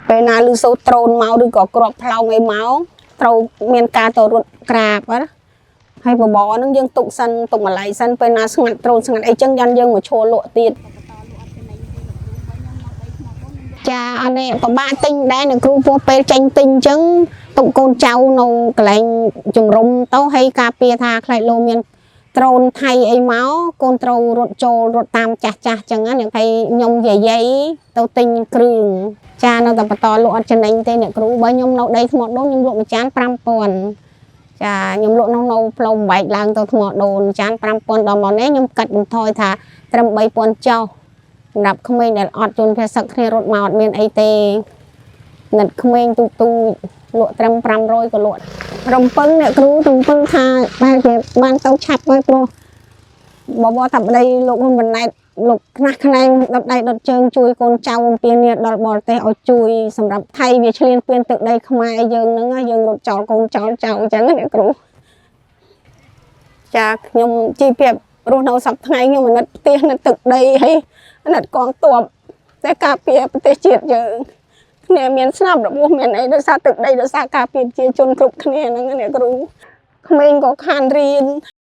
ពេលណាលឺសូរត្រូនមកឬក៏ក្របផ្លោងអីមកត្រូវមានការទៅរត់ក្រាបណាហើយបបរហ្នឹងយើងទុកសិនទុកម្លាយសិនពេលណាស្ងាត់ត្រូនស្ងាត់អីចឹងយ៉ាន់យើងមកឈរលក់ទៀតចាអត់ទេពិបាកទិញដែរអ្នកគ្រូពោះពេលចេញទិញចឹងទុកកូនចៅនៅកន្លែងជំរុំទៅហើយការពារថាខ្លាចលោមាន ត្រូនថៃអីមកកូនត្រូវរត់ចូលរត់តាមចាស់ចាស់ចឹងណាអ្នកហើយខ្ញុំយាយទៅទិញគ្រឿងចានៅតែបន្តលក់អត់ចំណេញទេអ្នកគ្រូបើខ្ញុំនៅដីថ្មដូនខ្ញុំលក់មួយចាន5000ចាខ្ញុំលក់នៅផ្លូវបែកឡើងទៅថ្មដូនចាន5000ដល់មកនេះខ្ញុំកាត់បន្ថយថាត្រឹម3000ចុះសម្រាប់ក្មេងដែលអត់ជនភសឹកគ្នារត់មកអត់មានអីទេនិតក្មេងទូទូលក់ត្រឹម500ក៏លក់រំពឹងអ្នកគ្រូរំពឹងថាបែរជាបានទៅឆាប់ហើយព្រោះបបរថាប្តីលោកហ៊ុនម៉ាណែតលោកខ្នះខ្នែងដុតដៃដុតជើងជួយកូនចៅអំពានាដល់បរទេសឲ្យជួយសម្រាប់ថៃវាឈ្លានពានទឹកដីខ្មែរយើងហ្នឹងយើងរត់ចោលកូនចោលចៅអញ្ចឹងណាអ្នកគ្រូចាខ្ញុំជីវភាពរស់នៅសប្តាហ៍ថ្ងៃខ្ញុំអាណិតផ្ទះនៅទឹកដីហើយអាណិតកងទ័ពតែការពារប្រទេសជាតិយើងគ្នាមានស្នាមរបួសមានអីដោយសារទឹកដីដោយសារការពារប្រជាជនគ្រប់គ្នាហ្នឹងណាអ្នកគ្រូក្មេងក៏ខានរៀន។